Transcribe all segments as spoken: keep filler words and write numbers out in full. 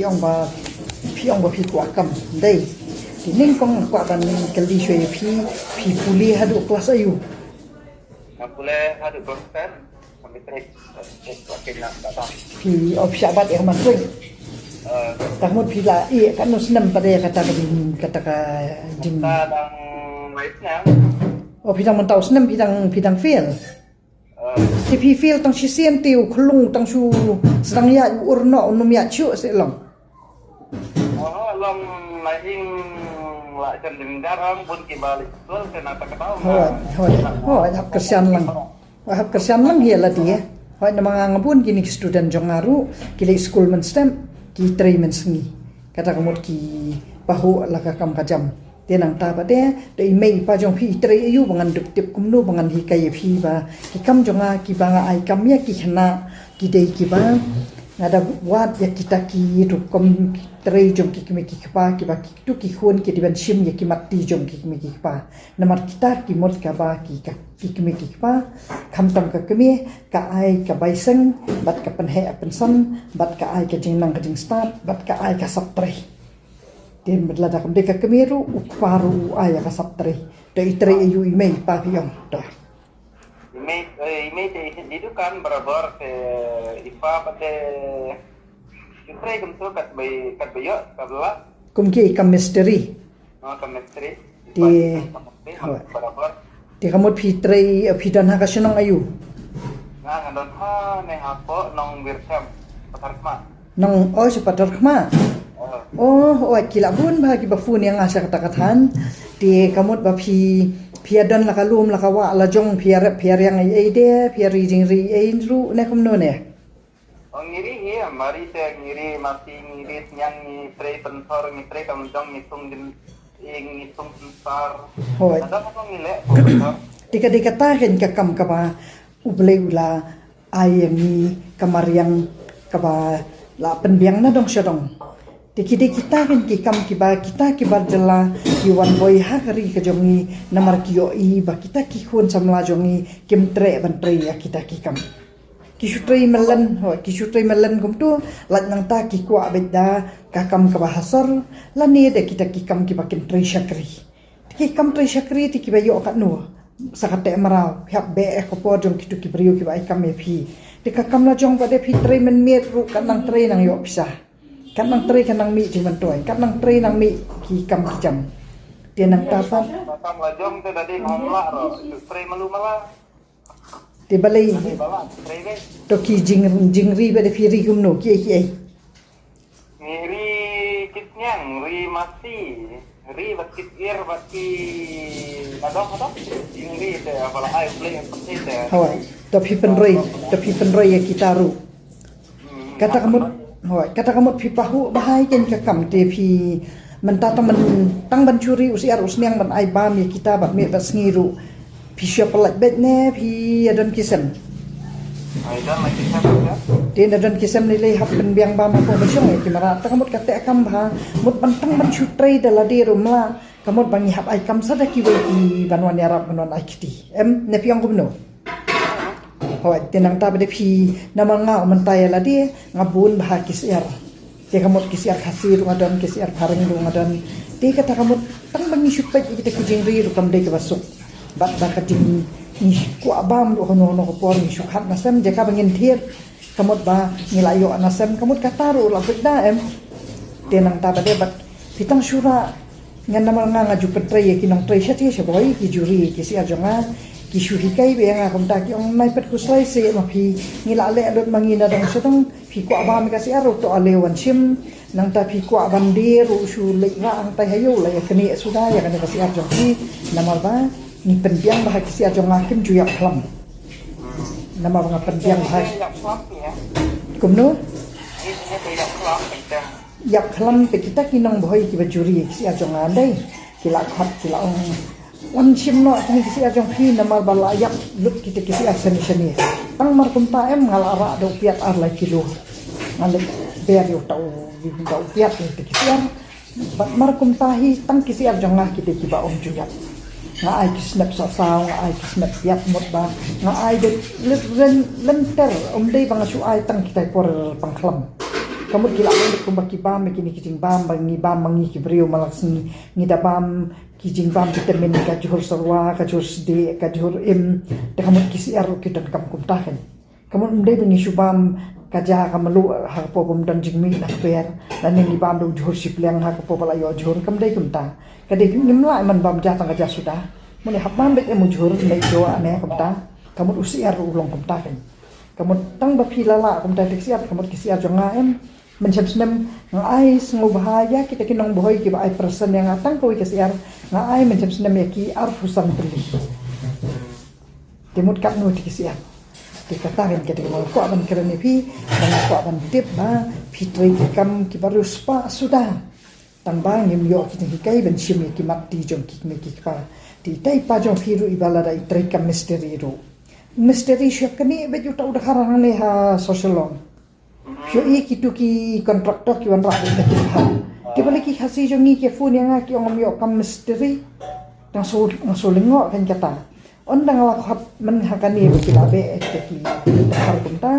Phi ong ba, phi ong ba phi kwah kam, dei. Te nyngkong kwah ban kylli shuwa ïa phi, phi pule haduh klas aïu? Nga pule haduh klas ten, ka matric, eh, kwah kynnoh kata. Phi, oh, phi shah bat ïa ka matric. Eh. Te ka mut phi la ïeh katno snem pat ïa kata ka jing, kata ka jing. Kata dang lai snem. Oh, phi dang mynta u snem, phi dang, phi dang fail. Te phi fail tang shisien te u khyllung tang shu sdang ïaid u ur noh un ym ïaid shuh seh long. Oh, long la ing la jan ding dar ang bun ki ba leit skul te na ta ka tau. Hooid, hooid, hooid, hap kyrshan lang. Hap kyrshan lang hi la te. Hooid, namar nga nga bun kine ki student jong nga ruh ki leit skul mynstep, ki trei mynsngi. Kata ka mut ki pahuh la ka kam ka jam. Te nangta pat de, te i mei i pa jong phi i trei aïu ba ngan dup tip kumno ba ngan hikai ïa phi ba ki kam jong nga kiba nga ai kam ïa ki khynnah ki dei kiba nga da wad ïa kita ki rukom trei jong ki kmie ki kpa kiba kito ki khun ki dei ban shim ïa ki mat ti jong ki kmie ki kpa. Namar kita ki mut kaba ki ka, ki kmie ki kpa, khamtam ka kmie ka ai ka bai seng bad ka pynheh pynsan bad ka ai ka jingnang ka jingstad bad ka ai ka sap trei. Te lada kam dei ka kmie ruh, u kpa ruh u ai ïa ka sap trei. Te i trei aïu i mei i pa phi ong. To. I mei, eh, i mei te i dukan barabar te i pa pat te i trei kumto katba, katba ïoh, katba lah. Kum ki kam mistri. Oh, kam mistri. Te, hooid. Barabar. Te ka mut phi trei, eh, phi don ha ka shnong aïu? Nga, nga don ha ne hapoh Nongbyrthem, Patharkhmah. Nong, oh, sha Patharkhmah. Oh. Oh, oh, ki la bun bha kiba phone ïa nga sha kata ka thaiñ. Te ka mut ba phi, phi ïa don la ka lum la ka wah la jong phi ïa rep phi ïa riang ei ei de, phi ïa ri jingri ei ruh ne kumno ne? Oh, ngi ri hi, ma ri te ngi ri masi ngi ri sniang ngi trei pynthor ngi trei kam jong ngi sung jin ing ngi sung pynsar. Hooid. Ada ka ngi leh pynthor. Te ka dei kata kein ka kam kaba U Blei u la ai ïa ngi ka mariang kaba la pynbiang na dong sha dong. Te ki dei kita kein ki kam kiba kita kiba jylla ki wan boi ha ka ri ka jong ngi namar ki ïohi ba kita ki khun samla jong ngi kim treh ban trei ïa kita ki kam. Ki shu trei mlien, hooid, ki shu trei mlien kumto, lait nangta ki kwah beit da ka kam kaba ha sor, lane da kita ki kam kiba kin trei shakri. Ki kam trei shakri te kiba ïoh katno, sa ka teh mraw, phi hap beh ïa ka por jong kito ki briew kiba ai kam ïa phi. Te ka kam la jong pat de phi trei mynmiet ruh kat nang trei nang ïoh pisa. Kat nang trei kat nang mih jingmyntoi, kat nang trei nang mih ki kam ki jam. Te nangta pat. Ka kam la jong te da dei hom lah ruh, trei malu mala. Te balei to ki jing, jingri ba da phi ri kumno kiei kiei? Ngi ri kit niang, ri masi, ri bad kit ir bad ki nadong nadong. Jingri te bala ai play pati te. Hooid, to phi pynroi, to phi pynroi ïa kita ruh. Kata ka mut, hooid, kata ka mut phi pahuh bha ïa kein ka kam te phi mynta tang ban, tang ban shu ri u syiar u sniang ban ai bam ïa kita bad miet bad sngi ruh. Phi shu pyllait beit ne phi ïa don ki sem? Ai don la ki sem. Te na don ki sem lei lei hap pynbiang bam ha pung ba shong ïa ki mrad. Ta ka mut ka teh kam bha, mut ban tang ban shu trei da lade ruh mla. Ka mut ba ngi hap ai kam sa da kiwei ki ban wan ïarap ban wan ai kti. Em, ne phi ong kumno? Hooid, te nangta ba da phi namar nga mynta ïa lade nga bun bha ki syiar. Te ka mut ki syiar Khasi ruh nga don, ki syiar Phareng ruh nga don. Te kata ka mut tang ba ngi shu peit ïa kita ki jingri ruh kam dei kaba suk. Bad ba ka jing ngi kwah bam ruh hano hano ka por ngi shu khat na sem jaka ba ngin thied. Ka mut ba ngi la ïoh na sem ka mut kata ruh la peit da em. Te nangta ba dei bad phi tang shu rah ngan namar nga nga ju pyntrei ïa ki nongtrei sha te sha bhoi ki ju ri ki syiar jong nga. Ki shu hikai beit ïa nga kumta ki ong nai peit khuslai seh ma phi ngi la leh lut ma ngi na dong sha dong. Phi kwah bam ïa ka syiar ruh to ale wan shim. Nangta phi kwah ban die ruh shu leit rah hangtai ha ïew la ïa kane suda ïa kane ka syiar jong phi. Namar ba ngi pynbiang ba ha ki syiar jong nga kim ju ïap khlam. Namar ba nga pynbiang ba ha. Kumno? Ïap khlam te kita ki nongbhoi kiba ju ri ki syiar jong nga dei ki la khot ki la ong. Wan shim noh kine ki syiar jong phi namar ba la ïap lut kita ki syiar shane shane. Tang mar kumta em nga la rah da u piat ar lai kilo. Nga leit ber ïa uta u, uta u piat ïa kita ki syiar. Bad mar kumta hi tang ki syiar jong nga ki dei kiba ym ju ïap. Nga ai ki snep sawsaw, nga ai ki snep ïap mut ba nga ai de lynter, ym dei ba nga shu ai tang kita ki por pang khlam. Ka mut ki la bam kumba ki bam ïa kine ki jingbam ba ngi bam ma ngi ki briew, ma la ka sngi ngi da bam ki jingbam vitamin, ka jhur syrwa, ka jhur sdieh, ka jhur im, te ka mut ki syiar ruh ki donkam kumta kein. Ka mut ym dei ba ngi shu bam ka ja ka mluh ha ka por ba ym don jingmih na ka ber, lane ngi bam da u jhur shipleng ha ka por ba la ïoh jhur, kam dei kumta. Ka dei ngim lah ban bam ja tang ka ja suda. Mut ne hap bam beit em u jhur, ne ïoh ne kumta. Ka mut u syiar ruh u long kumta kein. Ka mut tang ba phi la lah kumta te ki syiar, ka mut ki syiar jong nga em. Mynshem snem nga ai sngewbha ïa kita ki nongbhoi kiba ai present ïa nga tang kawei ka syiar, nga ai mynshem snem ïa ki arphew san tylli. Te mut katno te ki syiar. Te kata kein kata ka mut nga kwah ban kren ïa phi, ba nga kwah ban tip ba phi trei ki kam kiba riewspah suda. Tang ba ngim ïoh ki jinghikai ban shim ïa ki mat ti jong ki kmie ki kpa. Te ita i pa jong phi ruh iba lada i trei kam mistri ruh. Mistri shu kane beit uta u dkhar hangne ha Sohshalong. Phi ïohi kito ki contractor ki wanrah beit da ki dkhar. Te balei ki Khasi jong ngi ki phone ïa nga ki ong ym ïoh kam mistri. Nga shu, nga shu lyngngoh kein kata. Ynda nga la khot myn ha kane ba ki la beh kita ki dkhar kumta.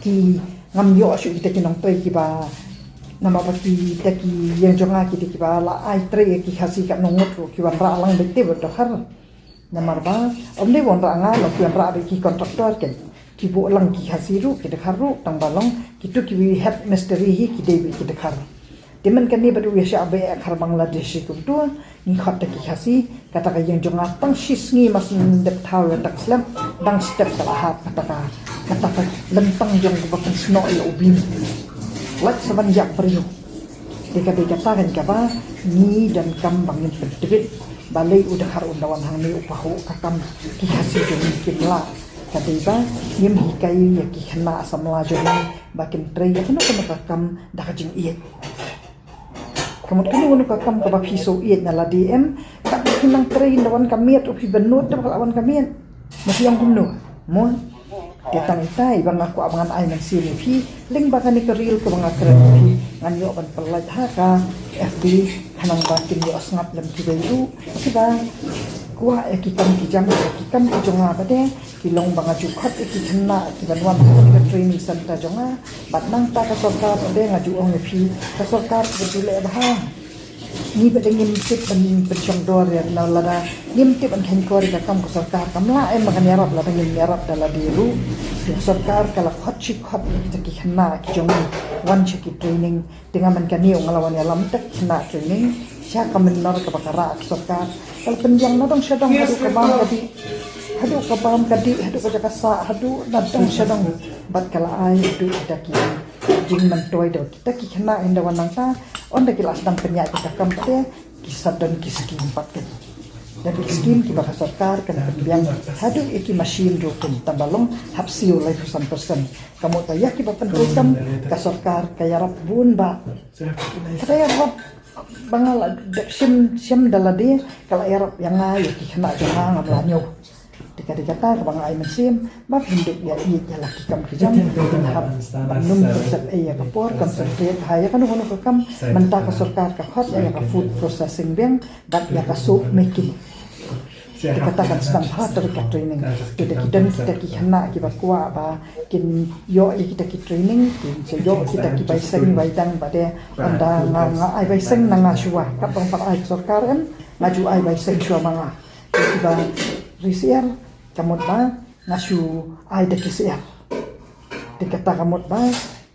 Ki ngam ïoh shuh kita ki nongtrei kiba, namar ba kita ki ïing jong nga kita kiba la ai trei ïa ki Khasi katno ngut ruh ki wanrah lang beit te bad dkhar. Namar ba ym dei wanrah nga, long ki wanrah beit ki contractor kein. Ki buh lang ki Khasi ruh, ki dkhar ruh, tang ba long kito ki head mistri hi ki dei beit ki dkhar. Te mynta kane ba dei u ïa shah beh khar Bangladeshi kumta, ngi khot da ki Khasi, kata ka ïing jong nga tang shi sngi ma shu dep thaw ïa tang slem, dang step ka la hap kata ka, kata ka lyntang jong ka ba pynsnoh ïa u beam. Lait sa ban ïap briew. Te ka dei kata kein kaba ngi donkam ba ngin pyntbit, balei u dkhar un da wan hangne u pahuh ka kam, ki Khasi jong ngi kim lah. Ka dei ba ngim hikai ïa ki khynnah samla jong ngi ba kin trei ïa kano kano ka kam da ka jingïeit. Ka mut kano kano ka kam kaba phi shu ïeit na lade em, ka phi nang trei ynda wan ka miet, u phi bynnud te ba ka la wan ka miet. Ma phi ong kumno? Mo? Te tang ita i ba nga kwah ba ngan ai mynsiem ïa phi, lyngba kane ka reel kaba nga kren ïa phi, ngan ïoh ban pynlait ha ka F B, khnang ba kin ïoh sngap lem kiwei ruh kiba kwah ïa ki kam ki jam, ki kam ki jong nga ba dei, ki long ba nga ju khot ïa ki khynnah kiban wan ha ka training center jong nga, bad nangta ka sorkar ba dei nga ju ong ïa phi, ka sorkar kaba ju leh bha. Ngi ba dei ngim tip ban pynshong dor ïa na lada ngim tip ban kheiñ kor ïa ka kam ka sorkar, kam lah em ba kan ïarap lada ngim ïarap da lade ruh. Ka sorkar ka la khot shi khot ïa kita ki khynnah ki jong ngi wan sha ki training. Te nga mynta kane nga la wan ïalam ïa kita ki khynnah training sha ka mynnor kaba ka rah ka sorkar. Ka la pynbiang na dong sha dong haduh ka bam ka dih, haduh ka bam ka dih, haduh ka jaka sah, haduh na dong sha dong. Bad ka la ai haduh kita ki jingmyntoi da kita ki khynnah ynda wan nangta, ynda ki la sdang pynïaid ïa ka kam pat te, ki sa don ki skim pat ka. Don ki skim kiba ka sorkar kan pynbiang haduh ïa ki machine ruh kin, tang ba long hap siew laiphew san percent. Ka mut ba ïa kiba pyntrei kam ka sorkar ka ïarap bun ba. Ka ïarap ba nga la dep shim, shim da lade, ka la ïarap ïa nga, ïa ki khynnah jong nga, ngam lah ñiew. Te ka dei kata kaba nga ai mynsiem ba phin dup ïa ïeit ïa la ki kam ki jam, phin hap ban ym pynsep ei ïa ka por, concentrate ha ïa kano kano ka kam. Mynta ka sorkar ka khot ïa ka food processing bank bad ïa ka soap making. Te kata kan sdang ha ter ka training. Te da ki don kita ki khynnah kiba kwah ba kin ïoh ïa kita ki training, kin sa ïoh kita ki bai seng bai dang ba dei, ynda nga, nga ai bai seng na nga shuwa, katba ym pat ai ka sorkar em, nga ju ai bai seng shuwa ma nga. Te kiba ri syiar, ka mut ba nga shu ai da ki syiar. Te kata ka mut ba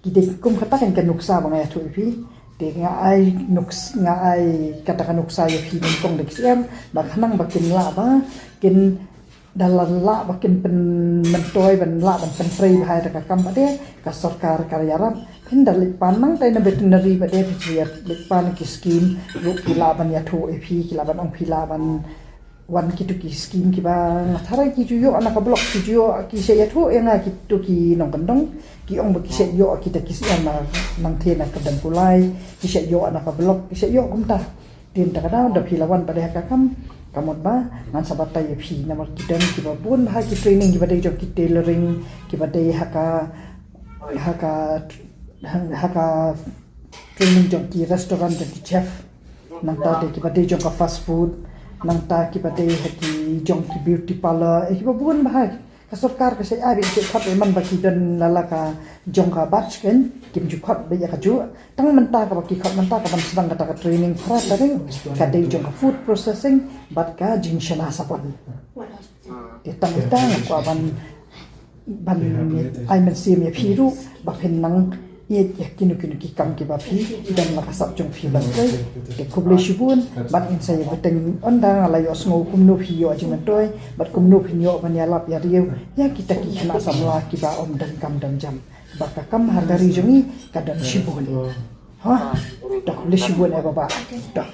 ki dei kum kata kan ka nuksa ba nga ïathuh ïa phi. Te nga ai nuks-, nga ai kata ka nuksa ïa phi nyngkong da ki syiar ba khnang ba kin lah ba kin da la lah ba kin pynmyntoi ban lah ban pyntrei bha ïa ka kam ba dei ka sorkar ka ïarap. Phin da leit pan nangta na veterinary ba dei phi leit pan ki skim ruh ki lah ban ïathuh ïa phi, ki lah ban ong phi lah ban wan kito ki skim kiba nga tharai ki ju ïoh na ka block, ki ju ïoh, ki sa ïathuh ïa nga kito ki nongkyndong, ki ong ba ki sa ïoh kita ki syiar na nangtei na ka dang kulai, ki sa ïoh na ka block, ki sa ïoh kumta. Te mynta ka daw da phi la wan pat ha ka kam, ka mut ba ngan sa batai ïa phi namar ki don kiba bun bha ki training kiba dei jong ki tailoring, kiba dei ha ka, ha ka, ha ka training jong ki restaurant jong ki chef. Nangta dei kiba dei jong ka fast food, nangta kiba dei ha ki jong ki beauty parlour, eh, kiba bun bha. Sorkar ka sa ai beit ki khot beit man ba ki don la la ka jong ka batch kein, kim ju khot beit ïa kajuh. Tang mynta kaba ki khot mynta ka ban sdang kata ka training para tarik, ka dei jong ka food processing bad ka jingshna sabon. Te tang ita nga kwah ban, ban ai mynsiem ïa phi ruh ba phin nang ïeit ïa kino kino ki kam kiba phi don la ka sap jong phi ban trei. Te khublei shibun bad ngin sa ïa bteng, ynda nga la ïohsngew kumno phi ïoh jingmyntoi bad kumno phin ïoh ban ïalap ïariew ïa kita ki khynnah samla kiba ym don kam don jam. Ba ka kam ha ka ri jong ngi ka don shibun. Ha? Te khublei shibun eh Bah. Te.